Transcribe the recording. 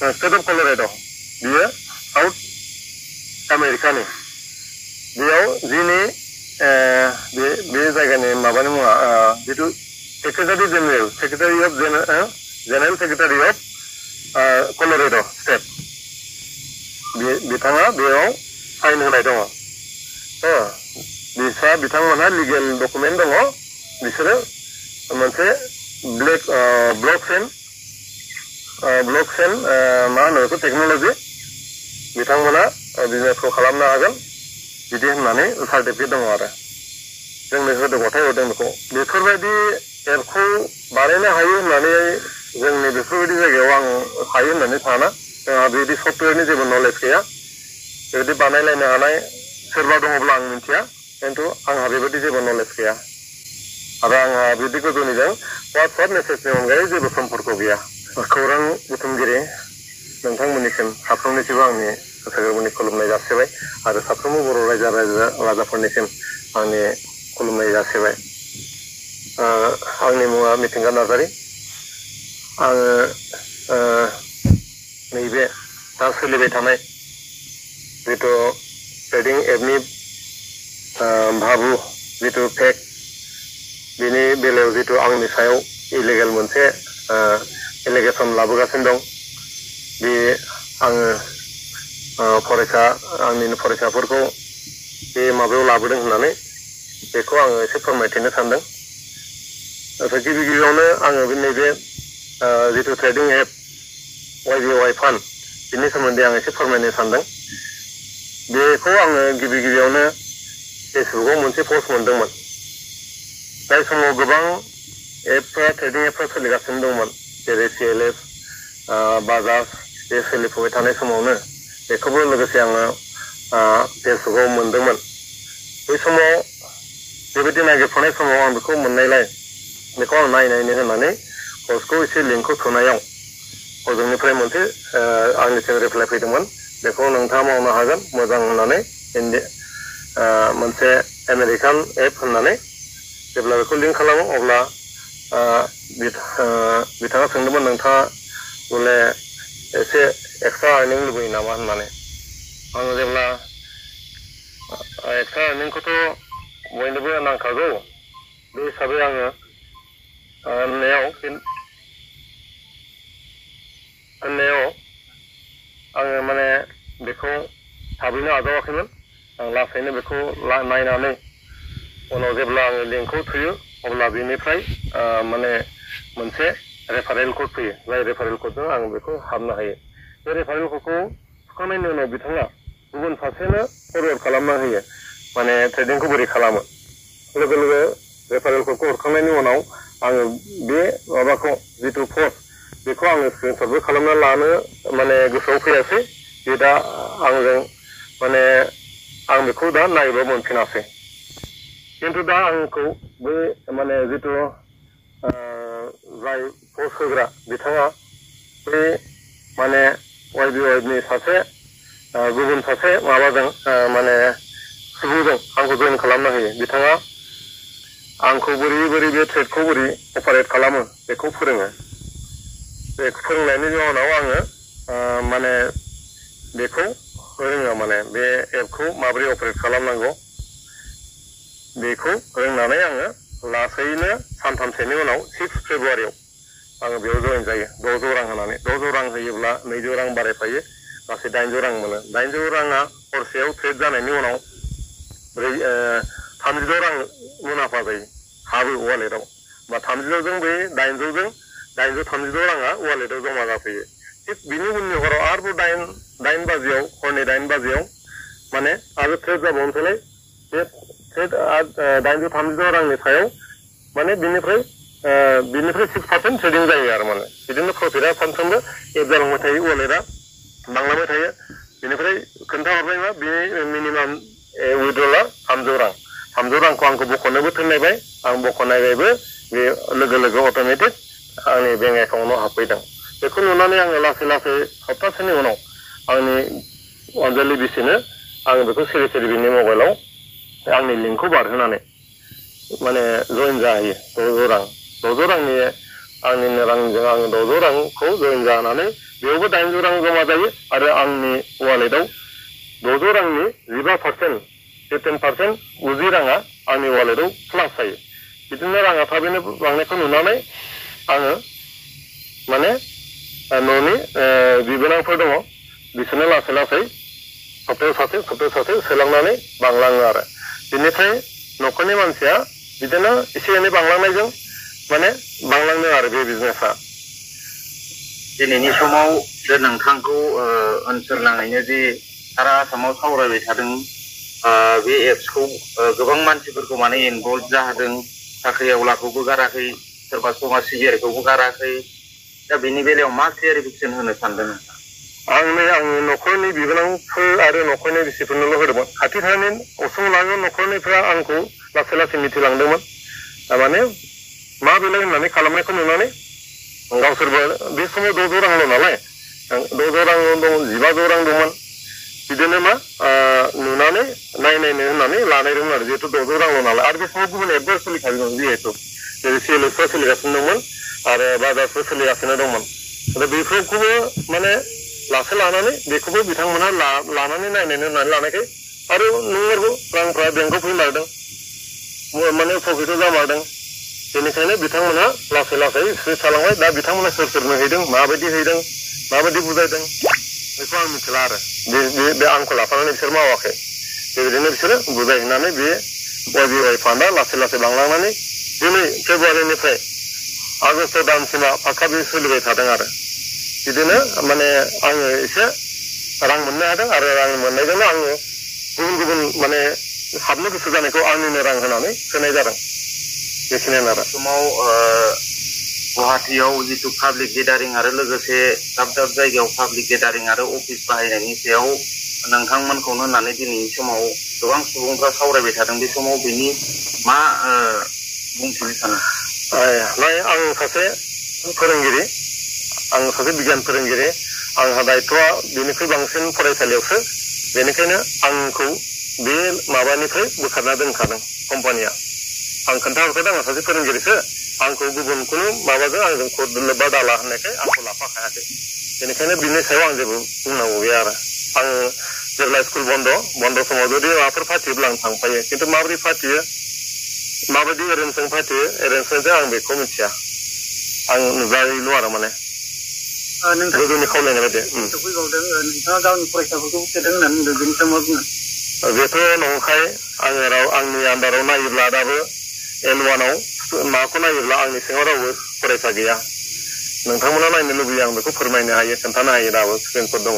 state of coloured' बियो south आमेरिकानि बेयाव जिनि बे जायगानि माबानि मुङा जिथु secretary of general secretary of coloured' state बिथाङा बेयाव साइन होनाय दङ बिथांमोनहा लिगेल डकुमेन्ट दङ बिसोरो मोनसे ब्लकचेन मा होनो बेखौ टेक्न'लजि बिथांमोना बिजनेसखौ खालामनो हागोन बिदि होननानै सार्टिफिकेट दङ आरो जोंनो गथायहरदों बेखौ बेफोरबायदि एपखौ बानायनो हायो होननानै जोंनि बेफोरबायदि जायगायाव आं हायो होननानै साना जोंहा बिदि सफ्टवेरनि जेबो नलेज गैया बेबायदि बानायलायनो हानाय सोरबा दङब्ला आं मिथिया खिन्थु आंहा बेबायदि जेबो नलेज गैया आरो आंहा बिदि गोजौनिजों वाट्सएप मेसेजनि अनगायै जेबो सम्पर्क गैया खौरां बुथुमगिरि नोंथांमोननिसिम साफ्रोमनिसिमबो आंनि गोसो गोरबोनि खुलुमनाय जासिबाय आरो साफ्रोमबो बर' राजाफोरनिसिम आंनि खुलुमनाय जासिबाय आंनि मुङा मिथिंगा नार्जारी आङो नैबे दा सोलिबाय थानाय जिथु ट्रेडिं एपनि भाबु जिथु फेक बिनि बेलायाव जिथु आंनि सायाव इलिगेल मोनसे एलिगेसन लाबोगासिनो दं बे आङो आंनि फरायसाफोरखौ बे माबायाव लाबोदों होननानै बेखौ आङो एसे फोरमायथिनो सानदों गिबियावनो आङो नैबे जिथु ट्रेडिं एप YBY फान्ड बिनि सोमोन्दै आं एसे फोरमायनो सानदों बेखौ आङो गिबियावनो फेसबुकआव मोनसे पस्ट मोनदोंमोन जाय समाव गोबां एपफ्रा ट्रेडिं एपफ्रा सोलिगासिनो दंमोन जेरै CLS बाजाज बे सोलिफुबाय थानाय समावनो बेखौबो लोगोसे आङो फेसबुकआव मोनदोंमोन बै समाव बेबायदि नागिरफुनाय समाव आं बेखौ मोननायलाय बेखौ आं नायनायनो होननानै पस्टखौ एसे लिंकखौ थुनायाव हजोंनिफ्राय मोनसे आंनिसिम रिप्लाइ फैदोंमोन बेखौ नोंथाङा मावनो हागोन मोजां होननानै मोनसे आमेरिकान एप होननानै जेब्ला बेखौ लिंक खालामो अब्ला बिथाङा सोंदोंमोन नोंथाङा बले एसे एक्सट्रा आर्निं लुबैयो नामा होननानै आङो जेब्ला एक्सट्रा आर्निंखौथ' बयनोबो नांखागौ बे हिसाबै आङो होननायाव आङो माने बेखौ थाबैनो आजावाखैमोन आं लासैनो बेखौ नायनानै उनाव जेब्ला आङो लिंकखौ थुयो अब्ला बेनिफ्राय माने मोनसे रेफारेल कड फैयो जाय रेफारेल कडजों आं बेखौ हाबनो हायो बे रेफारेल कडखौ थुखांनायनि उनाव बिथाङा गुबुन सासेनो फरवार्ड खालामना होयो माने ट्रेडिंखौ बोरै खालामो लोगो रेफारेल कडखौ हरखांनायनि उनाव आङो बे माबाखौ जिथु पस्ट बेखौ आङो स्क्रिनशटबो खालामना लानो माने गोसोआव फैयासै बे दा आंजों माने आं बेखौ दा नायबा मोनफिनासै खिन्थु दा आंखौ बै माने जिथु जाय पस्ट होग्रा बिथाङा बै माने YBYनि सासे गुबुन सासे माबाजों माने सुबुंजों आंखौ जइन खालामनो होयो बिथाङा आंखौ बोरै बे ट्रेडखौ बोरै अपारेट खालामो बेखौ फोरोङो बे फोरोंनायनि जाहोनाव आङो माने बेखौ रोङो माने बे एपखौ माबोरै अपारेट खालामनांगौ बेखौ रोंनानै आङो लासैनो सानथामसोनि उनाव 6 फेब्रुवारियाव आङो बेयाव जइन जायो 600 रां होनानै 600 रां होयोब्ला 200 रां बारायफायो गासै 800 रां मोनो 800 राङा हरसेयाव ट्रेड जानायनि उनाव 300 रां मुलाम्फा जायो हाबो वालेटआव बा 300 जों बे 830 राङा वालेटआव जमा जाफैयो थिग बिनि उननि हराव आरोबाव 8 बाजियाव हरनि 8 बाजियाव माने आरो ट्रेड जाबावनोसैलाय बे ट्रेड 830 रांनि सायाव माने बिनिफ्राय 6% ट्रेडिं जायो आरो माने बिदिनो प्रफिटआ सानफ्रोमबो एड जालांबाय थायो वालेटआ बांलांबाय थायो बेनिफ्राय खोन्थाहरबाय मा बे मिनिमाम उइड्रला 300 रांखौ आंखौ बख'नोबो थिननायबाय आं बख'नायबायबो बे लोगो अट'मेटिक आंनि बेंक एकाउन्टआव हाबफैदों बेखौ नुनानै आङो लासै सप्तासेनि उनाव आंनि अनजालि बिसिनो आङो बेखौ सिरि बिनि मबाइलाव आंनि लिंकखौ बारहोनानै माने जइन जाहैयो 600 रांनि आंनिनो रांजों आं 600 रांखौ जइन जानानै बेयावबो 800 रां जमा जायो आरो आंनि वालेटआव 600 रांनि 15% 10% 90 राङा आंनि वालेटआव प्लास जायो बिदिनो राङा थाबैनो बांनायखौ नुनानै आङो माने न'नि बिबोनांफोर दङ बिसोरनो लासै लासै सप्तायाव सासे सोलांनानै बांलाङो आरो बिनिफ्राय न'खरनि मानसिया बिदिनो एसे एनै बांलांनायजों माने बांलाङो आरो बे बिजनेसा दिनैनि समाव जे नोंथांखौ ओनसोल नाङैनो जे सारा आसामाव सावरायबाय थादों बे एप्सखौ गोबां मानसिफोरखौ माने इनभल्भ जादों साख्रि आवलाखौबो गाराखै सोरबा समाज सिबियारिखौबो गाराखै दा बेनि बेलायाव मा क्लियारिफिकेसन होनो सानदों आंनि न'खरनि बिबोनांफोर आरो न'खरनि बिसिफोरनोल' होदोंमोन खाथि खालानि असंलागो न'खरनिफ्रा आंखौ लासै लासै मिथिलांदोंमोन माने मा बेलाय होननानै खालामनायखौ नुनानै गावसोरबो बे समाव 600 रांल' नालाय 600 रां दं 1500 रां दंमोन बिदिनो मा नुनानै नायनायनो होननानै लानायदोंमोन आरो जिहेतु 600 रांल' नालाय आरो बे समाव गुबुन एपबो सोलिखादोंमोन जिहेतु जेरै CLSफोर सोलिगासिनो दंमोन आरो बाजाजफोर सोलिगासिनो दंमोन दा बेफोरखौबो माने लासै लानानै बेखौबो बिथांमोना लानानै नायनायनो होननानै लानायखाय आरो नंगौ रांफ्रा बेंकआव फैमारदों माने प्रफिटआव जामारदों बेनिखायनो बिथांमोना लासै लासै स्प्रेड खालामबाय दा बिथांमोना सोर सोरनो हैदों माबायदि बुजायदों बेखौ आं मिथिला आरो बे आंखौ लाफानानै बिसोर मावाखै बेबायदिनो बिसोरो बुजायहैनानै बे YBY फान्डआ लासै लासै बांलांनानै दिनै फेब्रुवारिनिफ्राय आगष्ट दानसिमा फाक्का बे सोलिबाय थादों आरो बिदिनो माने आङो एसे रां मोननो हादों आरो रां मोननायजोंनो आङो गुबुन माने हाबनो गोसो जानायखौ आंनिनो रां होनानै होनाय जादों बेखिनियानो आरो समाव गुवाहाटीयाव जितु पाब्लिक गेदारिं आरो लोगोसे दाब दाब जायगायाव पाब्लिक गेदारिं आरो अफिस बाहायनायनि सायाव नोंथांमोनखौनो होननानै दिनैनि समाव गोबां सुबुंफ्रा सावरायबाय थादों बे समाव बेनि मा बुंथिनो सानो आं सासे फोरोंगिरि आं सासे बिगियान फोरोंगिरि आंहा दायथ'आ बेनिख्रुइ बांसिन फरायसालियावसो बेनिखायनो आंखौ बे माबानिफ्राय बोखारना दोनखादों कम्पानिया आं खोन्थाहरखादों आं सासे फोरोंगिरिसो आंखौ गुबुन खुनु माबाजों आंजों लोब्बा दाला होननायखाय आंखौ लाफाखायाखै बेनिखायनो बिनि सायाव आं जेबो बुंनांगौ गैया आरो आं जेब्ला स्कुल बन्द समाव जुदि माबाफोर फाथियोब्ला आं थांफायो खिन्थु माबोरै फाथियो माबायदि एरेन्जजों फाथियो एरेन्जमेन्टजों आं बेखौ मिथिया आं नुजायोल' आरो माने गोजौनि खावलायनाय बायदि नोंथाङा गावनि फरायसाफोरखौ सोदों होननानै बुंदों बेनि सायाव मा बुङो बेथ' नंखाय आंनि आन्दाराव नायोब्ला दाबो L1आव माखौ नायोब्ला आंनि सिङाव रावबो फरायसा गैया नोंथांमोना नायनो लुबैयो आं बेखौ फोरमायनो हायो खोन्थानो हायो दाबो स्क्रिनफोर दङ